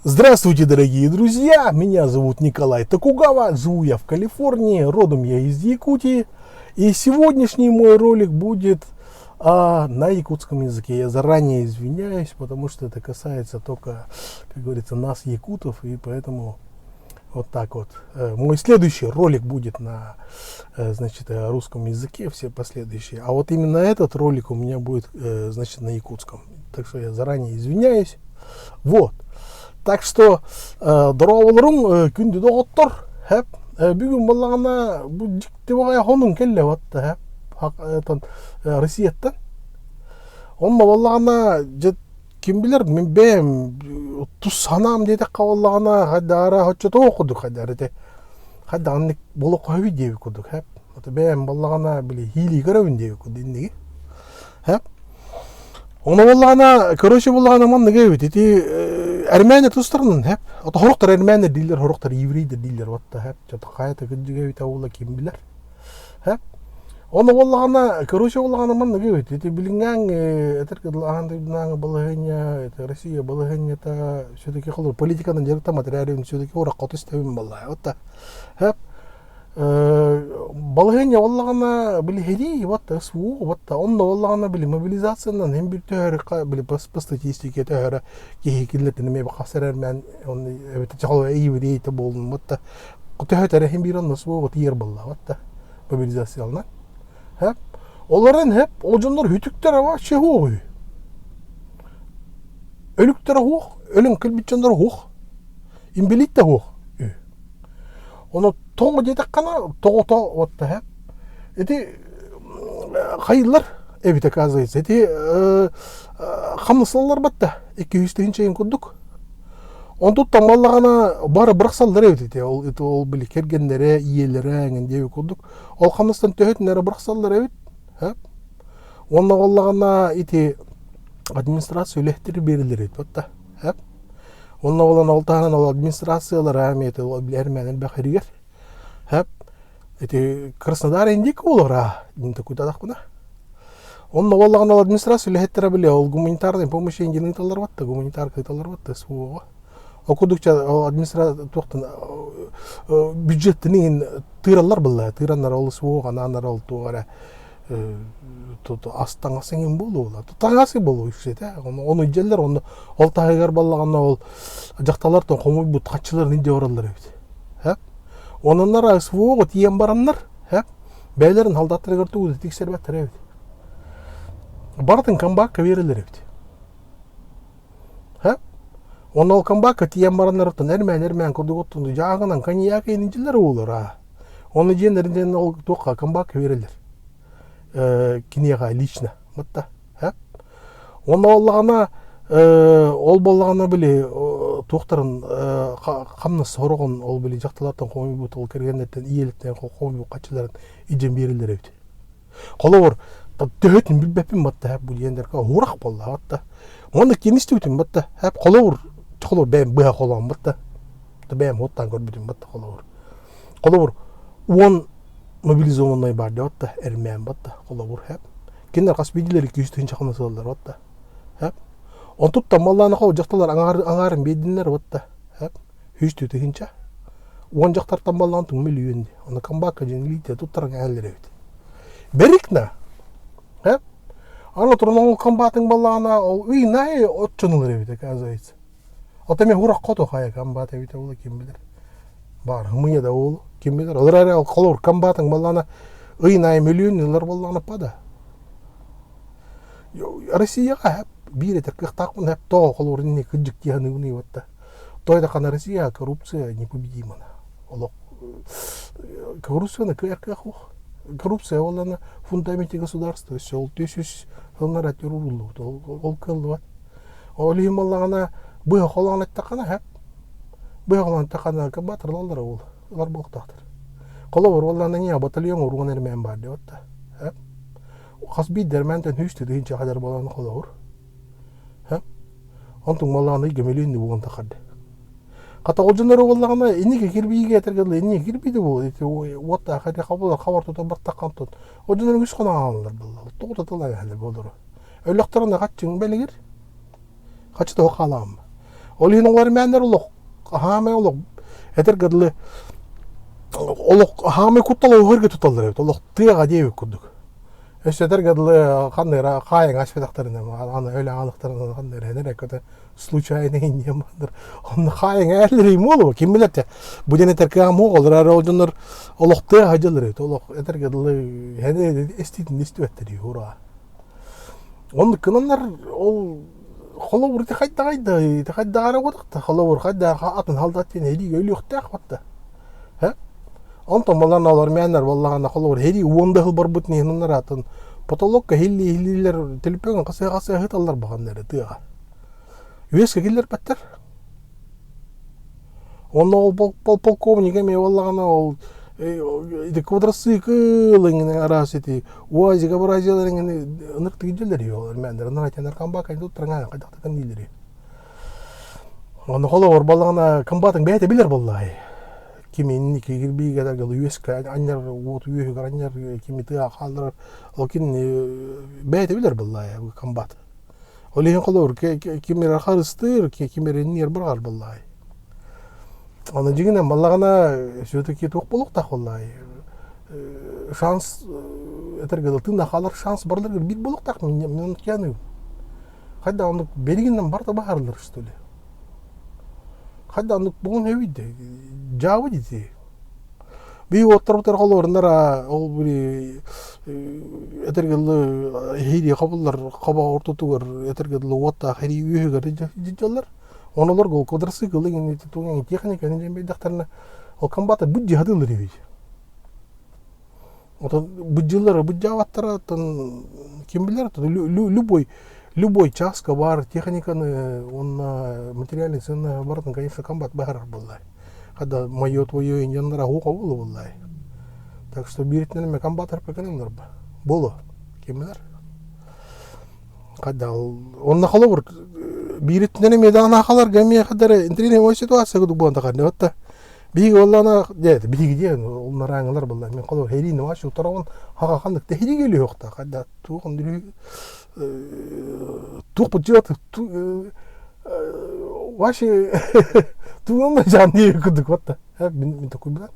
Здравствуйте, дорогие друзья! Меня зовут Николай Токугава, живу я в Калифорнии, родом я из Якутии. И сегодняшний мой ролик будет на якутском языке. Я заранее извиняюсь, потому что это касается только, как говорится, нас, якутов, и поэтому вот так вот. Мой следующий ролик будет на, значит, русском языке, все последующие. А вот именно этот ролик у меня будет, значит, на якутском. Так что я заранее извиняюсь. Вот. Так что дорооболоруҥ күндү доҕоттор хэп бүгүн буоллаҕына бу дьикти баҕайы сонун кэллэ батта хэп Россияттан онно буоллаҕына дьэ ким билэр мин бэйэм тус санаам диэтэххэ буоллаҕына хайдаара оччотооҕу курдук хайдаар ити хайдаҕыннык буолуохха сөбүй диэбит курдук хэп бэйэм буоллаҕына били иилии көрөбүн диэбит курдук инники хэп Ону буоллаҕына, короче буоллаҕына маннык эбит. Ити эрмээнэ тустарынан хэп. Ото хорохтор эрмээнэ дииллэр, хорохтор еврейдэр дииллэр уотта хэп. Чото хайата кырдьыга эбитэ буолла ким билэр. Хэп. Ону буоллаҕына, короче буоллаҕына маннык эбит. Ити билиҥҥээҥ этэр аан дойдунааҥы балаһыанньа, это Россия балаһыанньата все-таки холор политиканан дьарыктаммат эрээри все-таки уракка истэбин буоллаа. Отта хэп. Балаһыанньа буоллаҕына, били сэрии вот СВО вот онно буоллаҕына били мобилизациянан иһин бир төһөрө били по статистике төһөрө киһи кинилэртэн эмиэ хас эрэрмээн онно эбэтэр чахал еврей буолун вот төһө иһин биир онно СВО тиийэр буолла вот мобилизацияланан хэп олорон хэп ол дьоннор үтүктэрэ вообще суох үһү өлүктэрэ суох өлөн кэлбит дьонноро суох инбэлиит да суох үһү Ону тоҕо диэтэххинэ, тоҕото вот ити хайыллар эбит оказывается. Ити хамнаслалар батта 200 тыһыынча курдук. Онтуттан буоллаҕына бары бырахсаллар эбит ити. Ол ити ол били кэргэннэрэ, ийэлэрэ эҥин диэбит курдук. Ол хамнастан төһөтүн эрэ бырахсаллар эбит. Уонна буоллаҕына ити администрация үлэһиттэрэ биэрэллэр эбит батта. Онно буолан ол таһынан ол администрациялара эмиэ билэр элбэх иригэр. Хэп ити Краснодар индик буолара дин такуйдадахпына. Онно буоллаҕына ол администрация үлэһиттэрэ били ол гуманитарной помощь индин ыыталлар батта, гуманитарка ыыталлар батта СВО-ҕа. Ол курдук ол администрация туохтан бюджеттин иһин тыыраллар былла, тыыраннар ол СВО-ҕа анааннар ол туох эрэ ас таҥас эҥин буолуо таҥас буолуо үксэтэ ону илдьэллэр онно ол таһыгар баллаҕана ол дьахталлартан хомуйбут хаччыларын илдьэ бараллар эбит хэп ононнор СВО тиийэн бараннар хэп бэйэлэрин солдаттарыгар тугу да тиксэрбэттэр эбит барытын комбакка биэрэллэр эбит хэп Онно ол комбакка тиийэн бараннарыттан эрмээн-эрмээн курдук оттон дьааҕынан коньяк иһинилэр уулар Оны диэн ол туохха комбакка биэрэллэр киниэхэ лично батта Онно буоллаҕына ол буоллаҕына били туохтарын хамнас сороҕун ол били дьахталартан хомуйбут ол кэргэннэртэн ийэлэртэн хомуйбут хаччыларын илдьэн биэрэллэр эбит. Холобур, төһөтүн билбэппин батта бу диэндэргэ уурах буолла батта. Уонна кини истибитим батта холобур холобур бэйэм быһа холоон батта бэйэм уоттаан көрбүтүм батта холобур. Холобур, 10 мобилизованнай бар деп атта, эрмээн батта, холобур, хэп. Кинилэр хас биирдиилэри 200 тыһыынча хамнас ылаллар батта. Хэп. Онтуттан маллаана хол дьахталар аҥаар аҥаарын биэрдиннэр батта. Хэп. 100 тыһыынча. 10 дьахтартан баллаан туҥ мөлүйүөн ди. Оны комбакка дьин илиитэ туттаран кэһэллэр эбит. Берикна. Хэп. Аны туран ол комбатың баллаана ол ыйнай отчон ылар эбит, оказывается. Ото эмиэ уракка ото хайа комбат эбитэ буолуо ким билэр. Баар ымыйа да буолуо ким билэр. Ол эрээри холобур комбатыҥ буоллаҕына ыйын аайы мөлүйүөн ылар буоллаҕына пада. Россияҕа биир этэр кыахтаахпын эп тоҕо холобур инник кырдьык дии саныыбын уотта. Той да хана Россия коррупция непобедима. Олох коррупцияны кыайар кыах суох. Коррупция буоллаҕына фундаменте государства өссө ол 300 сыллар атыр ууруллубут. Ол кыаллыбат. Ол иһин буоллаҕына быһа холоон эттэххинэ сөп. Быһа холоон эттэххинэ батырылаллар ол ылар буолуохтаахтар. Холобур уоллаана не батальон уруон эрмээн баар диэбит да. Сөп. Хас биирдэ эрмээнтэн сүүс тыһыынча хадьар буолан холобур. Сөп. Онтуҥ буоллаҕына ыйга мөлүйүөн буолан таххарды. Хата ол дьоннор буоллаҕына инники кирбиигэ этэргэ дылы инники кирбииде буол ити уоттаах эти хабылар хабар тутан бартаххан тон ол дьоннор үс хонон аалалар буолла тоҕо тыллаан буоллар Өлөхтөрүнэ хаччыҥ бэлигир. Хаччы тоҕо хаалаҕым. Ол иһин олор мээннэр олох хаамай олох этэргэ дылы олох хаамай куттал уһуурга туталлар эбит. Олох тыаҕа диэбит курдук. Өссө этэргэ дылы ханна эрэ хаайыҥ аспатахтарына аны өлө аалыктарына ханна эрэ эрэ көтө случайно инньэ баандар онно хаайыҥ ээллэрий буолуо ким билэр те бу диэн этэр кыаҕым суох ол эрээри ол дьоннор олох тыаҕа дьыллар эбит олох этэргэ дылы эстиитин истибэттэр ура Оннук гынаннар ол холобур ити хайдаҕай да ити хайдаҕа эрэ буолуохта холобур хайдаҕа атын халдат диэн эһиги өлүөхтээх батта һэ онтон балан олор мээннэр буоллаҕына холобур эһиги уон да сыл барбыт иһин атын потолокка иһиллии-иһиллиилэр төлөпүөҥҥэ хасыа-хасыа ыһыталлар баҕанна эрэ тыаҕа үөскэ киллэрбэттэр Онно ол полковник эмиэ буоллаҕына ол ити квадроцикл эҥин араас ити УАЗига бразилар эҥин ынырык тигдьэллэр үһү олор мээннэр ынырык айтанар камбака туттаран хайдахтыкан дииллэр үһү. Онно холобур буоллаҕына комбатыҥ бэйэтэ билэр буоллаҕай. Ким инники кирбиигэ үөскэ анньар уоту үөһүгэр анньар кими тыаҕа хаалларар ол кинини бэйэтэ билэр буоллаҕай комбат. Ол иһин холобур ким эрэ харыстыыр, ким эрэ иннигэр быраҕар буоллаҕай. Аны дьиҥинэн баллаҕына все-таки туох буолуохтаах буоллаҕай шанс этэргэ дылы тыыннаах хаалар шанс барыларыгар биир буолуохтаах мин оннук Хайда оннук беригинэн барыта баһарылар что ли? Хайда оннук бугун өйдө дьаабы дии. Биһи уоттарбытыгар холуоруннар ол били этэргэ дылы эһиилии хобуллар хобо ортотугар этэргэ дылы уоттаах эрии үөһүгэр дьыллар. Онолорго ол квадроцикл игин техниканы дьэн биэрдэхтэринэ ол комбаты быдьыһатыылар эбит. Отон быдьыылара быдьаабаттара оттон ким билэр любой любой чааска баар техниканы уонна материальный ценность барытын конечно комбат баһарар буоллай. Когда мое твое индианнара хуха буолу буоллай. Так что бииртинэн эмэ комбат арпакананнар боло ким билэр. Когда онно холобур бииритинэн эмиэ даҕаны ахаларга эмиэ хадары интриги ситуация кудук буолан тахарны отта Биһиги буоллаҕына дьэ биһиги диэн ол нарааҥылар буолла мин холобур һэриини вообще утараҕын хаха ханнык да һириги өлүөхтаах хайда туох туох бу вообще тугун жан диир курдук вот мин такой билэн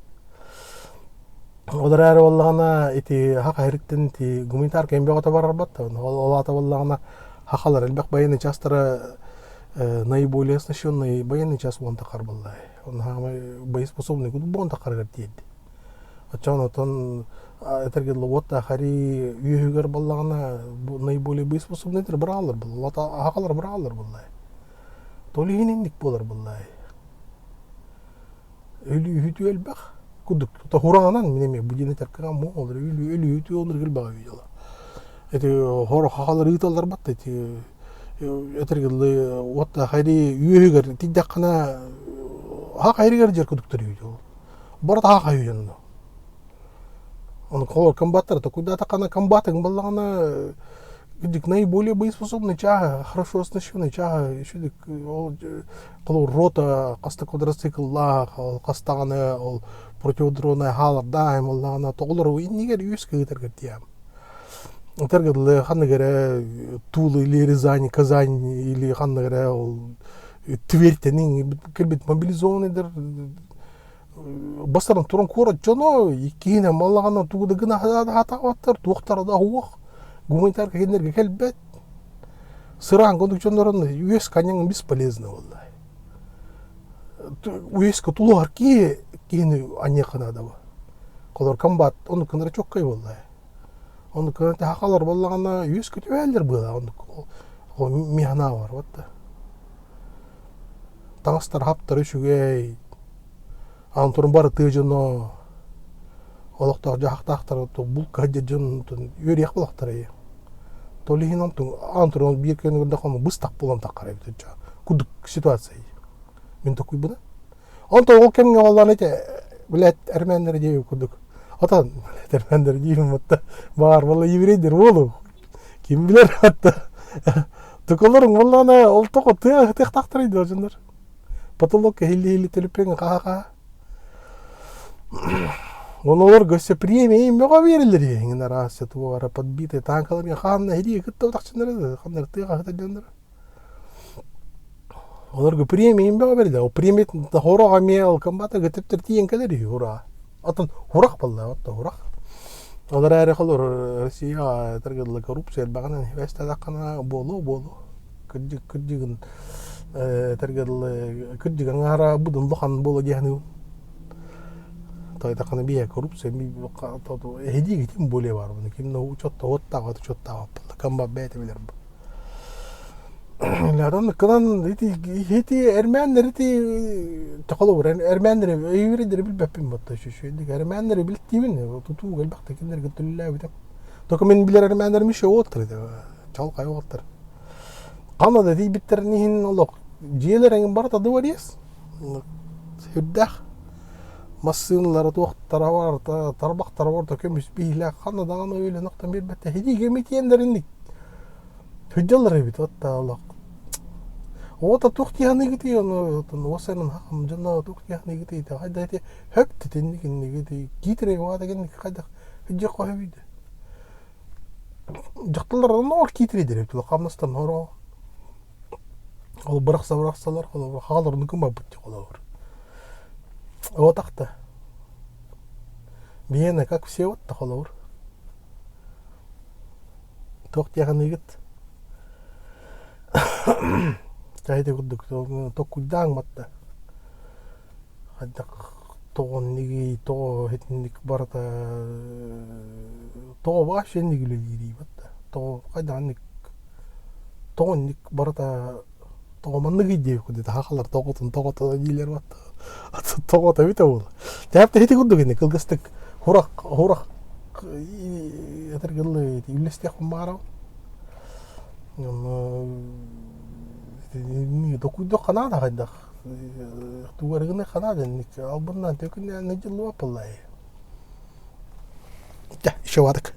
ол эрээри буоллаҕына ити хаха һириттэн ити гуманитарка эмбэҕэ барарбат ол аата буоллаҕына хахалар элбэх военный частара наиболее оснащенный военный час уон тахар буоллай Онно боеспособный кудук буолан таххарыгар тиийдэ. Оччоон отон этэргэ дылы уоттаах арии үөһүгэр буоллаҕына наиболее боеспособныйдар быраҕаллар буолла. Аһаҕалар быраҕаллар буолла. То ли иһин инник буолар буолла. Өлүүһүтүү элбэх кудук. Хураҕынан мин эмиэ бу диэн этэр кыам ол өлүүһүтүү оннук элбэх видела. Эти хоро хахалар ыыталлар батта эти этэргэ дылы уоттаах эри үөһүгэр тиийдэххинэ аһа хайырыгар дьэр кудуктар үһү барыта аһа хайыйан ону холор комбаттар токуйдаатаххына комбатыҥ баллаҕына кырдьык наиболее боеспособный чааһа хорошо оснащенный чааһа үчүгэй ол холобур рота хаста квадроцикллаах ол хастаҕаны ол противодроннай хаалардаах буоллаҕына тоҕолору иннигэр үөскэ ыытаргар тиийэм Этэргэ дылы ханнык эрэ Тула или Рязань, Казань или ханнык эрэ ол Тверьтэн кэлбит мобилизованныйдар бастаран туран куорат дьоно иккиһинэн балаҕана тугу да гына сатаабаттар, туохтара да суох, гуманитарка кинилэргэ кэлбэт. Сыраан курдук дьоннорун үөс каньяҥ бесполезно буолла. Үөскэ тулуһар киһи киһини аньыахха наада бу. Холор комбат оннук гынара чоккай буолла. Оннук гынан сахалар буоллаҕына үөс көтүбээллэр быалаах оннук ол миэхэ бар вот таҥастар хаптара үчүгэй аан туран бары тыа дьоно олохтоох дьаһахтаахтар булка сылдьар дьон үөрүйэх буолахтара то ли иһин онтун аан туран биир күн көрдөххө быстах буолан таххар эбит курдук ситуация мин токуйбуна Онтон ол кэмҥэ буоллаҕына ити блядь эрмээннэр диэбит курдук отон блядь эрмээннэр диибин батта баар буолла еврейдэр буолуо ким билэр батта тукаларыҥ буоллаҕына ол тоҕо тыа тыахтаахтарый дуо дьоннор потолок иһиллии-иһиллии төлөпүөҥҥэ хаһа-хаһа Онолорго өссө премия бөҕө биэрэллэр иһиҥин араас туох эрэ подбитый танкаларга хаанна иһирии кытта утахчыннара ханна тыаҕа сытар дьоннор. Олорго премия бөҕө бэрдэ. Ол премия хороҕо эмиэ ол комбата көтөптөр тиийэн кэлэр үһү ура. Оттон хурах буолла, оттон хурах. Ол эрээри холор Россияҕа этэргэ коррупция элбэҕинэн сибээстэтэххинэ буолуо буолуо. Кырдьык кырдьыгын этэргэ дылы кырдьык аҥаара быдан улахан буолуо дии саныыбын. Тоойдоххуна биэ коррупция эһидиги тем более баар ким да учуоттаабат учуоттаабат буолла комбат бэйэтэ билэр Оннук гынан ити ити эрмээннэр ити холобур эрмээннэри өйүүрдэри билбэппин буотта үчүгэй эрмээннэри билтиибин тутууга элбэхтик кинилэргэ төллөөбүтүм. Только мин билэр эрмээннэрим еще уоттар ити чалкай уоттар. Ханна да тиийбиттэрин иһин олох дьиэлэр эҥин барыта дворец сүрдээх массыыналара туохтара барыта тарбахтара барыта көмүс биһилэх ханна даҕаны өйүлэн охтон биэрбэттэр итиигэ митиэннэринник Сылдьаллар эбит уотта олох. Оҕото туох дии саныыгытый ону уос айанын дьоно туох дии саныыгытый хайдах ити хөп итинник инник киитирэй уота гинник хайдах дьиэ хоһо эбит дьахталлар оннооҕор киитирэйдэр эбит хамнастан хороо ол бырахса бырахсалар холобур хаалар оннук гыммаппыт дии холобур уотахта биһиэнэ как все вот холобур Туох диэхиныгыт? Чэ ити курдук токкуйдааҥ батта. Хайдах тоҕо иннигий, тоҕо итинник барыта тоҕо вообще инник үлэлиирий батта. Тоҕо хайдах инник тоҕо инник барыта тоҕо манныгый диэбит курдук сахалар тоҕотун тоҕото дииллэр батта. Тоҕото эбитэ буолла. Тэп ити курдук ини кылгастык хурах хурах этэргэ дылы үллэстиэхпин баҕарабын. Онно токуйдуохха наада хайдах тугу эрэ гыныахха наада инник албыннаан төкүннээн дьыллыбат буоллаа Дьэ, еще ватык.